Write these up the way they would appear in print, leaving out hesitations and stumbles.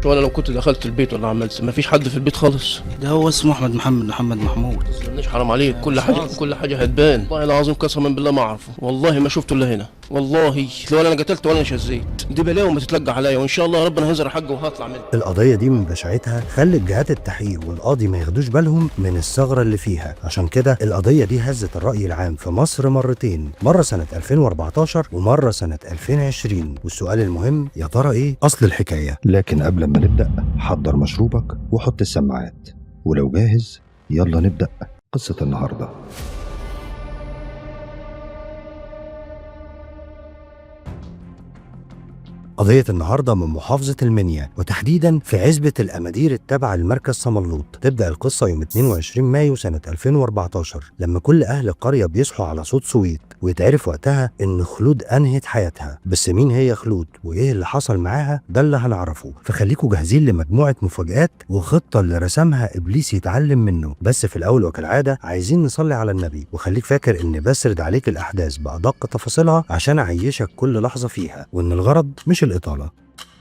وانا لو كنت دخلت البيت ولا عملت، ما فيش حد في البيت خالص. ده هو اسمه احمد محمد محمد محمود. ما حرام عليك، كل حاجة كل حاجة هتبان. والله العظيم قسما بالله ما اعرفه، والله ما شفته الا هنا، والله لا انا قتلت ولا انا شزيت. دي بلاوي ما تتلقى عليا، وان شاء الله ربنا هيزرع حقه وهطلع منه. القضية دي من بشاعتها خلت جهات التحقيق والقاضي ما ياخدوش بالهم من الثغرة اللي فيها. عشان كده القضية دي هزت الرأي العام في مصر مرتين، مرة سنة 2014 ومرة سنة 2020. والسؤال المهم، يا ترى ايه أصل الحكاية؟ لكن قبل ما نبدأ، حضر مشروبك وحط السماعات، ولو جاهز يلا نبدأ قصة النهاردة. قضية النهاردة من محافظة المنيا، وتحديدا في عزبة الأمادير التابعة لمركز سملوط. تبدأ القصة يوم 22 مايو سنة 2014، لما كل أهل القرية بيصحوا على صوت صويت، ويتعرف وقتها إن خلود أنهت حياتها. بس مين هي خلود وإيه اللي حصل معاها؟ ده اللي هنعرفه، فخليكوا جاهزين لمجموعة مفاجآت وخطة اللي رسمها إبليس يتعلم منه. بس في الأول وكالعادة عايزين نصلي على النبي، وخليك فاكر إن بسرد عليك الأحداث بأدق تفاصيلها عشان أعيشك كل لحظة فيها، وإن الغرض مش الإطالة.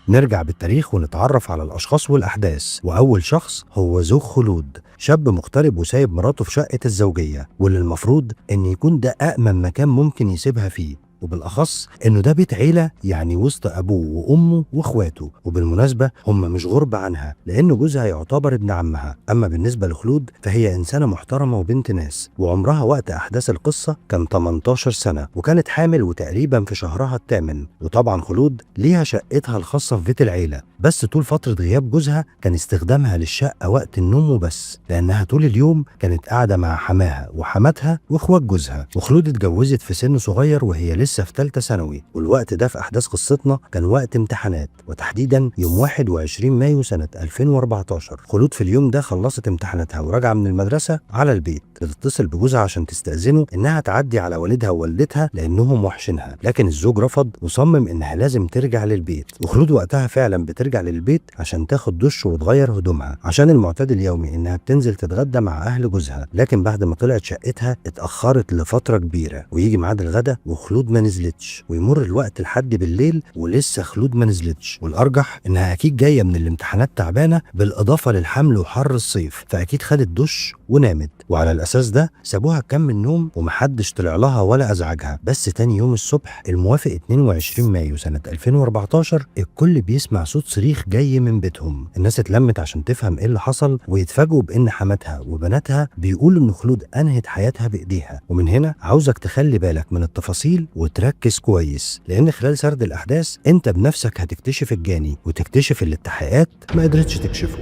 نرجع بالتاريخ ونتعرف على الأشخاص والأحداث. وأول شخص هو زوج خلود، شاب مغترب وسايب مراته في شقة الزوجية، واللي المفروض إن يكون ده أأمن مكان ممكن يسيبها فيه، وبالأخص إنه ده بيت عيلة، يعني وسط أبوه وأمه وإخواته. وبالمناسبة هم مش غرب عنها، لأن جوزها يعتبر ابن عمها. أما بالنسبة لخلود فهي إنسانة محترمة وبنت ناس، وعمرها وقت أحداث القصة كان 18 سنة، وكانت حامل وتقريبا في شهرها الثامن. وطبعا خلود ليها شقتها الخاصة في بيت العيلة، بس طول فترة غياب جوزها كان استخدامها للشقة وقت النوم وبس، لأنها طول اليوم كانت قاعدة مع حماها وحماتها وإخوات جوزها. وخلود اتجوزت في سن صغير وهي لسه في ثالثة ثانوي، والوقت ده في أحداث قصتنا كان وقت امتحانات، وتحديدا يوم 21 مايو سنة 2014. خلود في اليوم ده خلصت امتحاناتها وراجعة من المدرسة على البيت، بتتصل بجوزها عشان تستأذنه إنها تعدي على والدها ووالدتها لأنهم وحشينها، لكن الزوج رفض وصمم إنها لازم ترجع للبيت. وخلود وقتها فعلا بترجع للبيت عشان تاخد دش وتغير هدومها، عشان المعتاد اليومي إنها بتنزل تتغدى مع أهل جوزها. لكن بعد ما طلعت شقتها اتأخرت لفترة كبيرة، ويجي ميعاد الغدا وخلود ما نزلتش، ويمر الوقت لحد بالليل ولسه خلود ما نزلتش. والارجح انها اكيد جاية من الامتحانات تعبانة، بالاضافة للحمل وحر الصيف، فاكيد خدت دش ونامت. وعلى الاساس ده سابوها تكمل نوم ومحدش طلع لها ولا ازعجها. بس تاني يوم الصبح الموافق 22 مايو سنة 2014، الكل بيسمع صوت صريخ جاي من بيتهم. الناس اتلمت عشان تفهم ايه اللي حصل، ويتفاجئوا بان حماتها وبناتها بيقولوا ان خلود انهت حياتها بايديها. ومن هنا عاوزك تخلي بالك من التفاصيل وتركز كويس، لان خلال سرد الاحداث انت بنفسك هتكتشف الجاني وتكتشف اللي التحقيقات ما قدرتش تكشفه.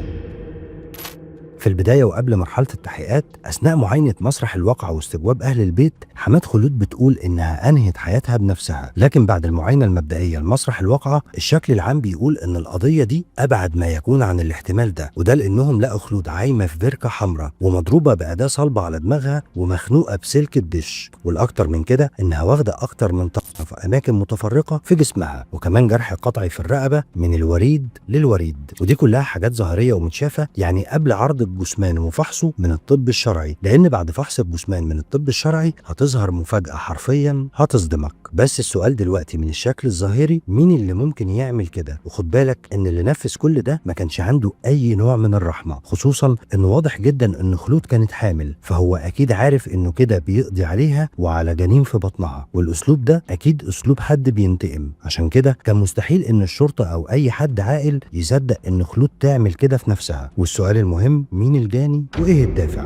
في البداية وقبل مرحلة التحقيقات، أثناء معاينة مسرح الواقعة واستجواب أهل البيت، حماد خلود بتقول إنها أنهت حياتها بنفسها. لكن بعد المعاينة المبدئية لمسرح الواقعة، الشكل العام بيقول إن القضية دي أبعد ما يكون عن الاحتمال ده، وده لأنهم لقوا خلود عايمة في بركة حمراء ومضروبة بأداة صلبة على دماغها ومخنوقة بسلك الدش، والأكتر من كده إنها واخدة أكتر من طعنة في أماكن متفرقة في جسمها، وكمان جرح قطعي في الرقبة من الوريد للوريد. ودي كلها حاجات ظاهرية ومتشافة، يعني قبل عرض الجثمان وفحصه من الطب الشرعي، لان بعد فحص الجثمان من الطب الشرعي هتظهر مفاجأة حرفيا هتصدمك. بس السؤال دلوقتي، من الشكل الظاهري مين اللي ممكن يعمل كده؟ وخد بالك ان اللي نفذ كل ده ما كانش عنده اي نوع من الرحمة، خصوصا انه واضح جدا ان خلود كانت حامل، فهو اكيد عارف انه كده بيقضي عليها وعلى جنين في بطنها، والاسلوب ده اكيد اسلوب حد بينتقم. عشان كده كان مستحيل ان الشرطة او اي حد عاقل يصدق ان خلود تعمل كده في نفسها. والسؤال المهم، مين الجاني وإيه الدافع؟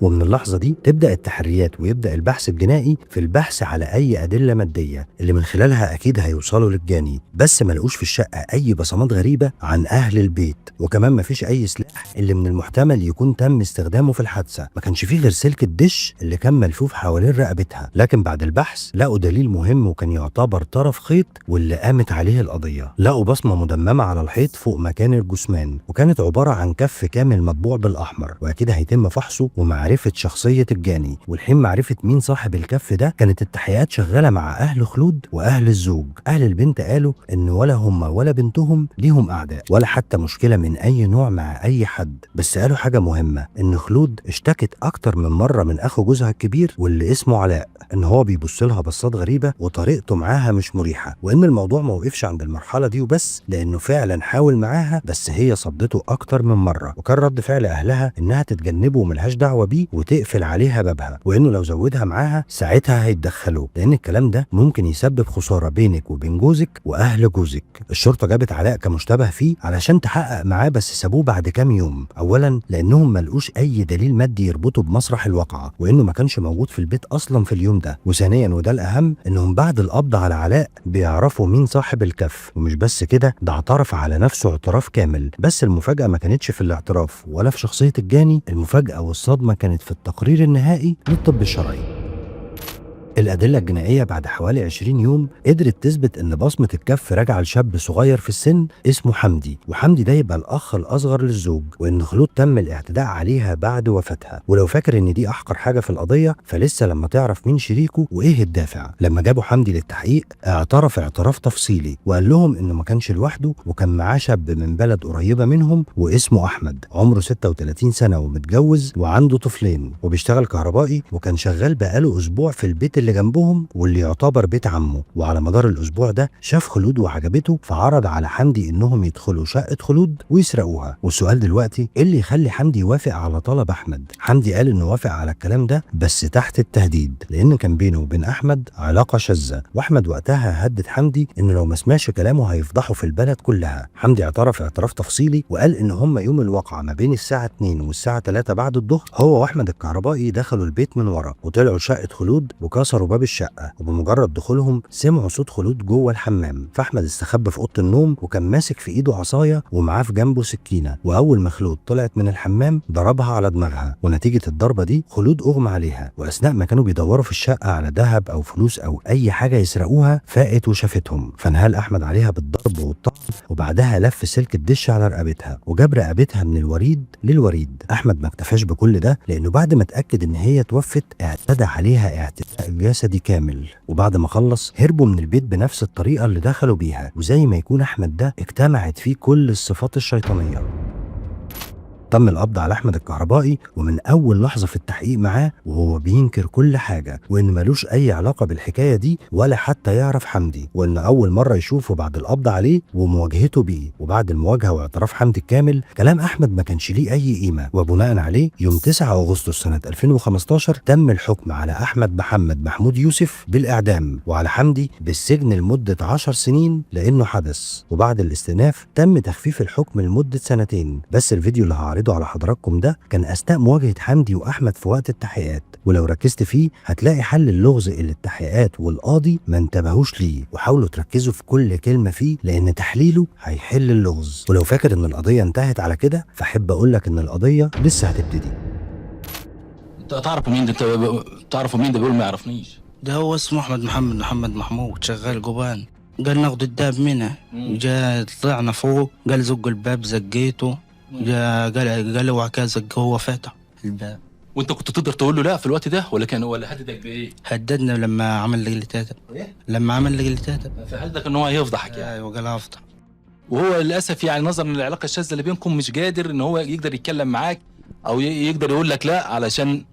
ومن اللحظة دي تبدأ التحريات ويبدأ البحث الجنائي في البحث على أي أدلة مادية اللي من خلالها أكيد هيوصلوا للجاني. بس ما لقوش في الشقة أي بصمات غريبة عن أهل البيت، وكمان ما فيش أي سلاح اللي من المحتمل يكون تم استخدامه في الحادثة. ما كانش فيه غير سلك الدش اللي كان ملفوف حوالين رقبتها. لكن بعد البحث لقوا دليل مهم وكان يعتبر طرف خيط واللي قامت عليه القضية. لقوا بصمة مدممة على الحيط فوق مكان الجثمان، وكانت عبارة عن كف كامل مطبوع بالأحمر، وأكيد هيتم فحصه ومعرفة معرفة شخصية الجاني. والحين معرفة مين صاحب الكف ده، كانت التحقيقات شغالة مع أهل خلود وأهل الزوج. أهل البنت قالوا إن ولا هم ولا بنتهم ليهم أعداء ولا حتى مشكلة من أي نوع مع أي حد، بس قالوا حاجة مهمة، إن خلود اشتكت أكتر من مرة من أخو جوزها الكبير واللي اسمه علاء، إن هو بيبص لها بصات غريبة وطريقته معاها مش مريحة، وإن الموضوع ما وقفش عند المرحلة دي وبس، لأنه فعلا حاول معاها بس هي صدته أكتر من مرة. وكان رد فعل أهلها إنها تتجنبه وملهاش دعوة بيه وتقفل عليها بابها، وإنه لو زودها معاها ساعتها هيتدخلوا، لأن الكلام ده ممكن يسبب خسارة بينك وبين جوزك وأهل جوزك. الشرطة جابت علاء كمشتبه فيه علشان تحقق معاه، بس سابوه بعد كام يوم. أولا لأنهم ملقوش أي دليل مادي يربطه بمسرح الواقعة، وإنه ما كانش موجود في البيت أصلا في اليوم ده. وثانيا وده الأهم، إنهم بعد القبض على علاء بيعرفوا مين صاحب الكف، ومش بس كده، ده اعترف على نفسه اعتراف كامل. بس المفاجأة ما كانتش في الاعتراف ولا في شخصية الجاني، المفاجأة والصدمة كانت في التقرير النهائي للطب الشرعي. الأدلة الجنائية بعد حوالي 20 يوم قدرت تثبت إن بصمة الكف راجعة لشاب صغير في السن اسمه حمدي، وحمدي ده يبقى الأخ الأصغر للزوج، وإن خلود تم الاعتداء عليها بعد وفاتها. ولو فاكر إن دي أحقر حاجة في القضية، فلسه لما تعرف مين شريكه وإيه الدافع. لما جابوا حمدي للتحقيق اعترف اعتراف تفصيلي، وقال لهم إنه ما كانش لوحده وكان معاه شاب من بلد قريبة منهم واسمه أحمد، عمره 36 سنة ومتجوز وعنده طفلين وبيشتغل كهربائي، وكان شغال بقاله أسبوع في البيت اللي جنبهم واللي يعتبر بيت عمه. وعلى مدار الاسبوع ده شاف خلود وعجبته، فعرض على حمدي انهم يدخلوا شقه خلود ويسرقوها. والسؤال دلوقتي ايه اللي يخلي حمدي يوافق على طلب احمد؟ حمدي قال انه وافق على الكلام ده بس تحت التهديد، لان كان بينه وبين احمد علاقة شاذة، واحمد وقتها هدد حمدي انه لو ما سمعش كلامه هيفضحه في البلد كلها. حمدي اعترف اعتراف تفصيلي وقال ان هم يوم الواقعة ما بين الساعة 2 والساعة 3 بعد الظهر هو واحمد الكهربائي دخلوا البيت من ورا وطلعوا شقه خلود وكسروا باب الشقة، وبمجرد دخولهم سمعوا صوت خلود جوه الحمام، فاحمد استخبى في اوضة النوم وكان ماسك في ايده عصاية ومعاه في جنبه سكينة، واول ما خلود طلعت من الحمام ضربها على دماغها، ونتيجة الضربة دي خلود اغمى عليها. واثناء ما كانوا بيدوروا في الشقة على ذهب او فلوس او اي حاجة يسرقوها فاقت وشافتهم، فانهال احمد عليها بالضرب والطعن، وبعدها لف سلك الدش على رقبتها وجاب رقبتها من الوريد للوريد. احمد ما اكتفاش بكل ده، لانه بعد ما اتاكد ان هي توفت اعتدى عليها اعتداء جسدي كامل، وبعد ما خلص هربوا من البيت بنفس الطريقة اللي دخلوا بيها، وزي ما يكون احمد ده اجتمعت فيه كل الصفات الشيطانية. تم القبض على احمد الكهربائي، ومن اول لحظة في التحقيق معاه وهو بينكر كل حاجة، وان ملوش اي علاقة بالحكاية دي ولا حتى يعرف حمدي، وان اول مرة يشوفه بعد القبض عليه ومواجهته بيه. وبعد المواجهة واعتراف حمدي الكامل كلام احمد ما كانش ليه اي قيمة، وبناء عليه يوم 9 اغسطس سنة 2015 تم الحكم على احمد محمد محمود يوسف بالاعدام، وعلى حمدي بالسجن لمدة 10 سنين لانه حدث. وبعد الاستئناف تم تخفيف الحكم لمدة سنتين. بس الفيديو اللي هعرضه على حضراتكم ده كان اثناء مواجهة حمدي واحمد في وقت التحقيقات، ولو ركزت فيه هتلاقي حل اللغز اللي التحقيقات والقاضي ما انتبهوش ليه، وحاولوا تركزوا في كل كلمة فيه لان تحليله هيحل اللغز. ولو فاكر ان القضية انتهت على كده فاحب اقول لك ان القضية لسه هتبتدي. انت تعرفوا مين ده؟ تعرفوا مين ده؟ بيقول ما يعرفنيش. ده هو اسمه احمد محمد محمد محمود، شغال جبان. قال ناخد الدهب منها، جا طلعنا فوق قال زق الباب، زقيته، جا قال اوعى كذا، زق هو فاتح الباب. وانت كنت تقدر تقول له لا في الوقت ده ولا كان ولا هددك بايه؟ هددنا لما عمل لي تاتا. ايه؟ لما عمل لي تاتا فهددك ان هو هيفضحك يعني. ايوه قال هفضح. وهو للاسف يعني نظرا للعلاقة الشاذة اللي بينكم مش قادر ان هو يقدر يتكلم معاك او يقدر يقول لك لا، علشان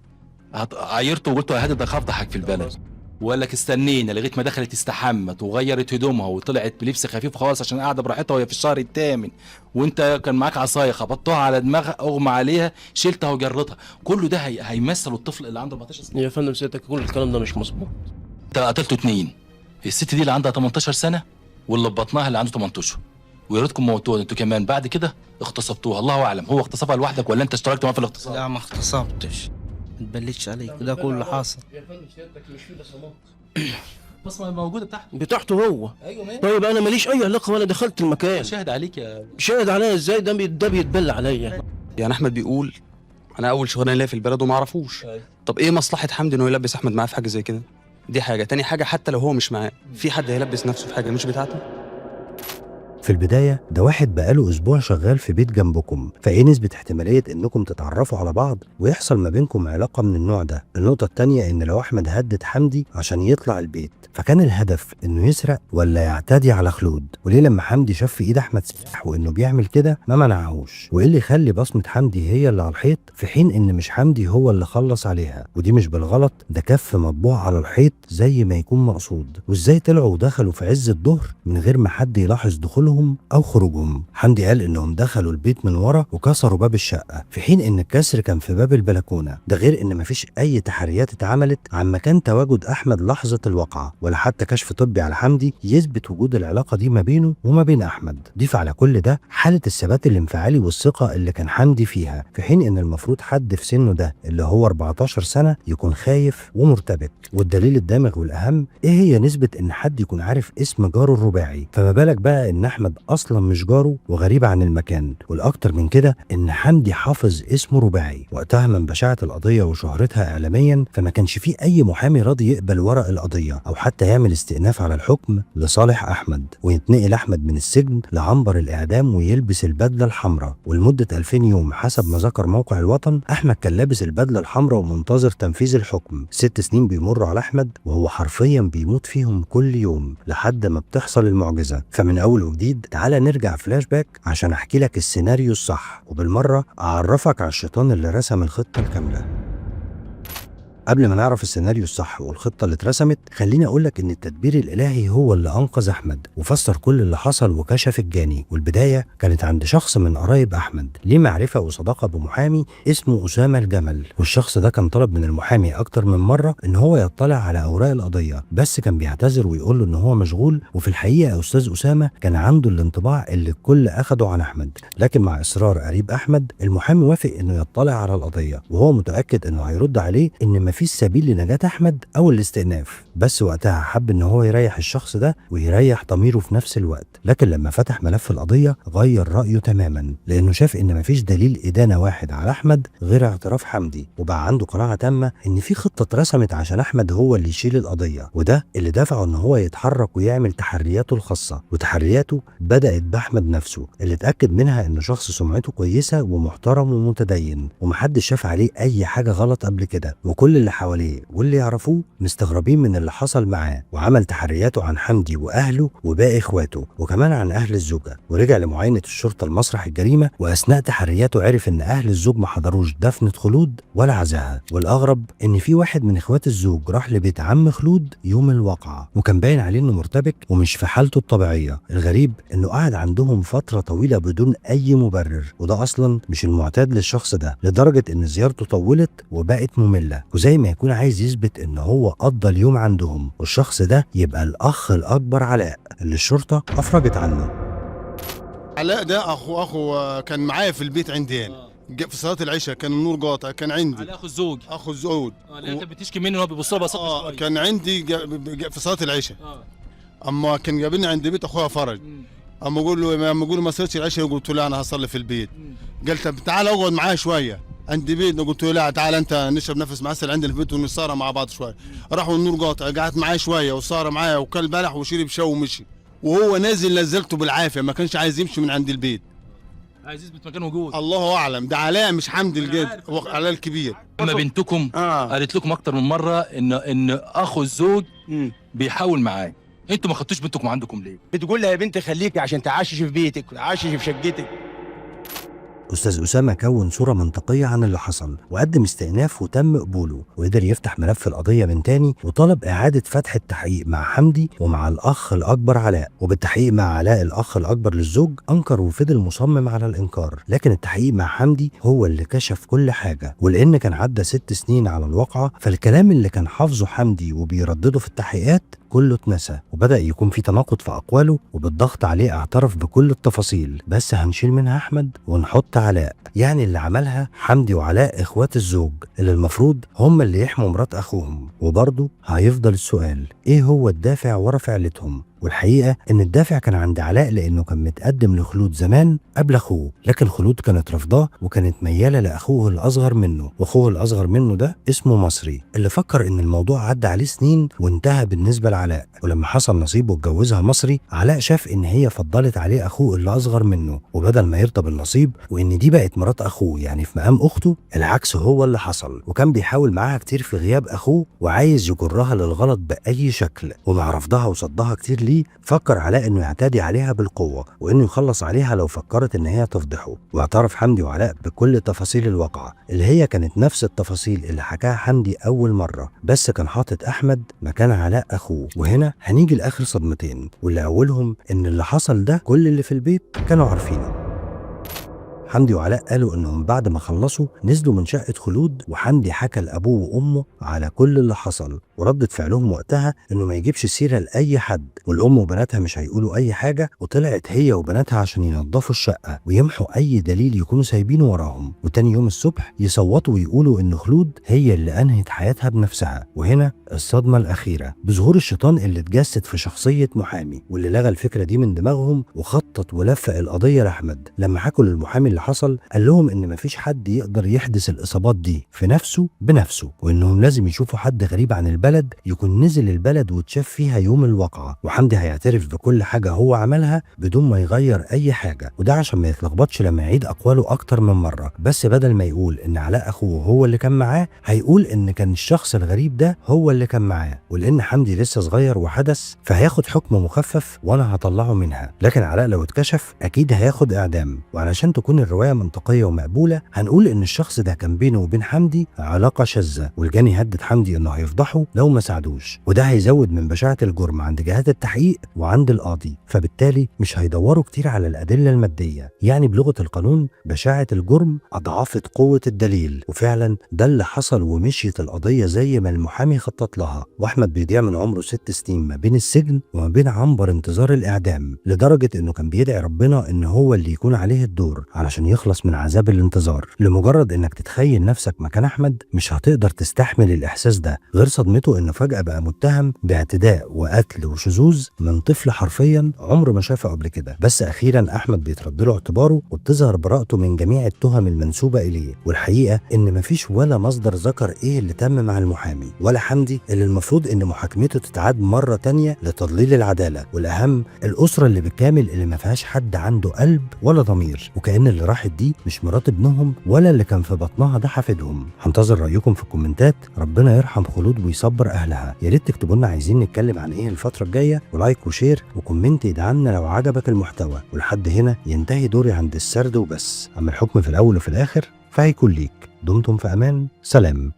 عايرته وقلت له هددك هفضحك في البلد. وقال لك استنينا لغاية ما دخلت استحمت وغيرت هدومها وطلعت بلبس خفيف خالص عشان قاعدة براحتها وهي في الشهر الثامن، وانت كان معاك عصاية خبطتها على دماغها اغمى عليها شلتها وجرتها، كله ده هيمثل الطفل اللي عنده 14 سنة. يا فندم سيادتك كل الكلام ده مش مظبوط. انت قتلته 2، الست دي اللي عندها 18 سنة واللي ببطنها اللي عنده 18، ويا ريتكم موتوها انتوا كمان بعد كده اغتصبتوها. الله اعلم هو اغتصبها لوحدك ولا انت اشتركت معاه في الاغتصاب؟ لا ما اغتصبتش، ما تبليتش عليك، ده كله حاصل. يا فندم سيادتك مش في بصمات. بصمة موجودة بتاعته. بتاعته هو. ايوه ماشي. طيب انا ماليش اي علاقة ولا دخلت المكان. شاهد عليك يا شاهد عليا ازاي؟ ده بيتبلى عليا. يعني احمد بيقول انا اول شغلانة ليا في البلد وما اعرفوش. طب ايه مصلحة حمدي انه يلبس احمد معاه في حاجة زي كده؟ دي حاجة. تاني حاجة، حتى لو هو مش معاه، في حد هيلبس نفسه في حاجة مش بتاعته؟ في البداية ده واحد بقاله أسبوع شغال في بيت جنبكم، فإيه نسبة احتمالية إنكم تتعرفوا على بعض ويحصل ما بينكم علاقة من النوع ده؟ النقطة التانية إن لو أحمد هدد حمدي عشان يطلع البيت، فكان الهدف إنه يسرق ولا يعتدي على خلود؟ وليه لما حمدي شاف في إيد أحمد سلاح وإنه بيعمل كده ما منعهوش؟ وإيه اللي يخلي بصمة حمدي هي اللي على الحيط في حين إن مش حمدي هو اللي خلص عليها؟ ودي مش بالغلط، ده كف مطبوع على الحيط زي ما يكون مقصود. وإزاي طلعوا ودخلوا في عز الظهر من غير ما حد يلاحظ دخولهم أو خروجهم؟ حمدي قال إنهم دخلوا البيت من ورا وكسروا باب الشقة، في حين إن الكسر كان في باب البلكونة. ده غير إن مفيش أي تحريات اتعملت عن مكان تواجد أحمد لحظة الواقعة، ولا حتى كشف طبي على حمدي يثبت وجود العلاقة دي ما بينه وما بين أحمد. ضيف على كل ده حالة الثبات الانفعالي والثقة اللي كان حمدي فيها، في حين إن المفروض حد في سنة ده اللي هو 14 سنة يكون خايف ومرتبك. والدليل الدامغ والأهم، إيه هي نسبة إن حد يكون عارف اسم جاره الرباعي؟ فما بالك بقى إن أحمد أصلا مش جاره وغريب عن المكان. والأكتر من كده إن حمدي حافظ اسمه رباعي. وقتها من بشاعة القضية وشهرتها إعلاميا، فما كانش فيه أي محامي راضي يقبل ورق القضية أو حتى يعمل استئناف على الحكم لصالح أحمد، ويتنقل أحمد من السجن لعنبر الإعدام ويلبس البدلة الحمراء. ولمدة 2000 يوم حسب ما ذكر موقع الوطن، أحمد كان لابس البدلة الحمراء ومنتظر تنفيذ الحكم. 6 سنين بيمروا على أحمد وهو حرفيا بيموت فيهم كل يوم لحد ما بتحصل المعجزة. فمن أول وجديد تعالى نرجع فلاش باك عشان أحكي لك السيناريو الصح، وبالمرة أعرفك على الشيطان اللي رسم الخطة الكاملة. قبل ما نعرف السيناريو الصح والخطة اللي اترسمت، خليني أقولك إن التدبير الإلهي هو اللي أنقذ أحمد وفسر كل اللي حصل وكشف الجاني. والبداية كانت عند شخص من قرايب أحمد ليه معرفة وصداقة بمحامي اسمه أسامة الجمل، والشخص ده كان طلب من المحامي أكتر من مرة إن هو يطلع على أوراق القضية، بس كان بيعتذر ويقول له إن هو مشغول. وفي الحقيقة أستاذ أسامة كان عنده الانطباع اللي الكل أخده عن أحمد، لكن مع إصرار قريب أحمد المحامي وافق إنه يطلع على القضية، وهو متأكد إنه هيرد عليه إن مفيش سبيل لنجاة أحمد أو الاستئناف. بس وقتها حب إن هو يريح الشخص ده ويريح ضميره في نفس الوقت، لكن لما فتح ملف القضية غير رأيه تماما، لأنه شاف إن مفيش دليل إدانة واحد على أحمد غير اعتراف حمدي، وبقى عنده قناعة تامة إن في خطة اترسمت عشان أحمد هو اللي يشيل القضية، وده اللي دفعه إن هو يتحرك ويعمل تحرياته الخاصة. وتحرياته بدأت بأحمد نفسه، اللي اتأكد منها إنه شخص سمعته كويسة ومحترم ومتدين ومحدش شاف عليه أي حاجة غلط قبل كده، وكل اللي حواليه واللي يعرفوه مستغربين من اللي حصل معاه. وعمل تحرياته عن حمدي واهله وباقي اخواته، وكمان عن اهل الزوجة، ورجع لمعاينه الشرطة لمسرح الجريمة. واثناء تحرياته عرف ان اهل الزوج ما حضروش دفنه خلود ولا عزاها. والاغرب ان في واحد من اخوات الزوج راح لبيت عم خلود يوم الواقعة، وكان باين عليه انه مرتبك ومش في حالته الطبيعية. الغريب انه قعد عندهم فترة طويلة بدون اي مبرر، وده اصلا مش المعتاد للشخص ده، لدرجة ان زيارته طولت وبقت مملة، وزي ما يكون عايز يثبت ان هو قضى اليوم عندهم. والشخص ده يبقى الاخ الاكبر علاء اللي الشرطة افرجت عنه. علاء ده اخو كان معايا في البيت عندي هنا في صلاة العشاء، كان النور قاطع، كان عندي علاء اخو الزوج. اخو الزوج اللي انت بتشكي منه هو بيبص لها بصات. كان عندي في صلاة العشاء. اما كان جابني عند بيت اخويا فرج. اما اقول له ما صليتش العشاء، قلت له انا هصلي في البيت. قال طب تعالى اقعد معايا شوية عند بيت، قلت له لا تعالى انت نشرب نفس معسل عندنا في البيت ونسهر مع بعض شوية. راحوا النور قاطع، قعدت معايا شوية وصار معايا وكل بلح وشرب شاي ومشي. وهو نازل نزلته بالعافية، ما كانش عايز يمشي من عند البيت، عايز يثبت مكان وجود. الله اعلم، ده علاء مش حمدي الجد، هو علاء الكبير. اما بنتكم قالت لكم اكتر من مرة ان اخو الزوج بيحاول معاه، انتوا ما خدتوش بنتكم عندكم ليه؟ بتقول لها يا بنت خليكي عشان تعشش في بيتك وتعشش في شقتك. أستاذ أسامة كون صورة منطقية عن اللي حصل وقدم استئناف وتم قبوله، وقدر يفتح ملف القضية من تاني وطلب إعادة فتح التحقيق مع حمدي ومع الأخ الأكبر علاء. وبالتحقيق مع علاء الأخ الأكبر للزوج أنكر وفضل مصمم على الإنكار، لكن التحقيق مع حمدي هو اللي كشف كل حاجة. ولأن كان عدى 6 سنين على الواقعة، فالكلام اللي كان حافظه حمدي وبيردده في التحقيقات كله اتنسى، وبدأ يكون في تناقض في أقواله، وبالضغط عليه اعترف بكل التفاصيل، بس هنشيل منها أحمد ونحط علاء. يعني اللي عملها حمدي وعلاء إخوات الزوج اللي المفروض هم اللي يحموا مرات أخوهم. وبرضه هيفضل السؤال، إيه هو الدافع ورا فعلتهم؟ والحقيقة إن الدافع كان عند علاء لأنه كان متقدم لخلود زمان قبل أخوه، لكن خلود كانت رافضاه وكانت ميالة لأخوه الأصغر منه، وأخوه الأصغر منه ده اسمه مصري، اللي فكر إن الموضوع عدى عليه سنين وانتهى بالنسبة لعلاء. ولما حصل نصيبه واتجوزها مصري، علاء شاف إن هي فضلت عليه أخوه اللي أصغر منه، وبدل ما يرضى بالنصيب وإن دي بقت مرات أخوه يعني في مقام أخته، العكس هو اللي حصل. وكان بيحاول معاها كتير في غياب أخوه وعايز يجرها للغلط بأي شكل، ومع رفضها وصدها كتير ليه فكر علاء إنه يعتدي عليها بالقوة وإنه يخلص عليها لو فكرت إن هي تفضحه. واعترف حمدي وعلاء بكل تفاصيل الواقعة اللي هي كانت نفس التفاصيل اللي حكاها حمدي أول مرة، بس كان حاطط أحمد مكان علاء أخوه. وهنا هنيجي لآخر صدمتين، واللي أولهم إن اللي حصل ده كل اللي في البيت كانوا عارفينه. حمدي وعلاء قالوا انهم بعد ما خلصوا نزلوا من شقة خلود، وحمدي حكى لابوه وامه على كل اللي حصل، وردة فعلهم وقتها انه ما يجيبش سيرة لأي حد، والام وبناتها مش هيقولوا اي حاجة. وطلعت هي وبناتها عشان ينظفوا الشقة ويمحوا اي دليل يكونوا سايبينه وراهم، وتاني يوم الصبح يصوتوا ويقولوا ان خلود هي اللي انهت حياتها بنفسها. وهنا الصدمة الأخيرة بظهور الشيطان اللي اتجسد في شخصية محامي، واللي لغى الفكرة دي من دماغهم وخطط ولفق القضية لأحمد. لما حكوا للمحامي اللي حصل قال لهم ان مفيش حد يقدر يحدث الاصابات دي في نفسه بنفسه، وانهم لازم يشوفوا حد غريب عن البلد يكون نزل البلد واتشاف فيها يوم الواقعة، وحمدي هيعترف بكل حاجة هو عملها بدون ما يغير اي حاجة، وده عشان ما يتلخبطش لما يعيد اقواله اكتر من مرة. بس بدل ما يقول ان علاء اخوه هو اللي كان معاه، هيقول ان كان الشخص الغريب ده هو اللي كان معاه، ولان حمدي لسه صغير وحدث فهياخد حكم مخفف وانا هطلعه منها. لكن علاء لو اتكشف اكيد هياخد اعدام. وعلشان تكون الرواية منطقية ومقبولة هنقول إن الشخص ده كان بينه وبين حمدي علاقة شاذة، والجاني هدد حمدي إنه هيفضحه لو ما ساعدوش، وده هيزود من بشاعة الجرم عند جهات التحقيق وعند القاضي، فبالتالي مش هيدوروا كتير على الأدلة المادية. يعني بلغة القانون بشاعة الجرم أضعفت قوة الدليل، وفعلا ده اللي حصل ومشيت القضية زي ما المحامي خطط لها. وأحمد بيضيع من عمره 6 سنين ما بين السجن وما بين عنبر انتظار الإعدام، لدرجة إنه كان بيدعي ربنا إن هو اللي يكون عليه الدور علشان يخلص من عذاب الانتظار. لمجرد انك تتخيل نفسك مكان احمد مش هتقدر تستحمل الاحساس ده، غير صدمته انه فجأة بقى متهم باعتداء وقتل وشذوذ من طفل حرفيا عمره ما شافه قبل كده. بس اخيرا احمد بيترد له اعتباره وبتظهر براءته من جميع التهم المنسوبة اليه. والحقيقة ان مفيش ولا مصدر ذكر ايه اللي تم مع المحامي ولا حمدي اللي المفروض ان محاكمته تتعاد مرة تانية لتضليل العدالة، والاهم الاسرة اللي بالكامل اللي ما فيهاش حد عنده قلب ولا ضمير، وكأن اللي راحت دي مش مرات ابنهم ولا اللي كان في بطنها ده حفيدهم. هنتظر رايكم في الكومنتات. ربنا يرحم خلود ويصبر اهلها. يا ريت تكتبوا لنا عايزين نتكلم عن ايه الفترة الجاية، و like و share و comment يدعمنا لو عجبك المحتوى. ولحد هنا ينتهي دوري عند السرد وبس، اما الحكم في الاول وفي الاخر فهيكون ليك. دمتم في امان. سلام.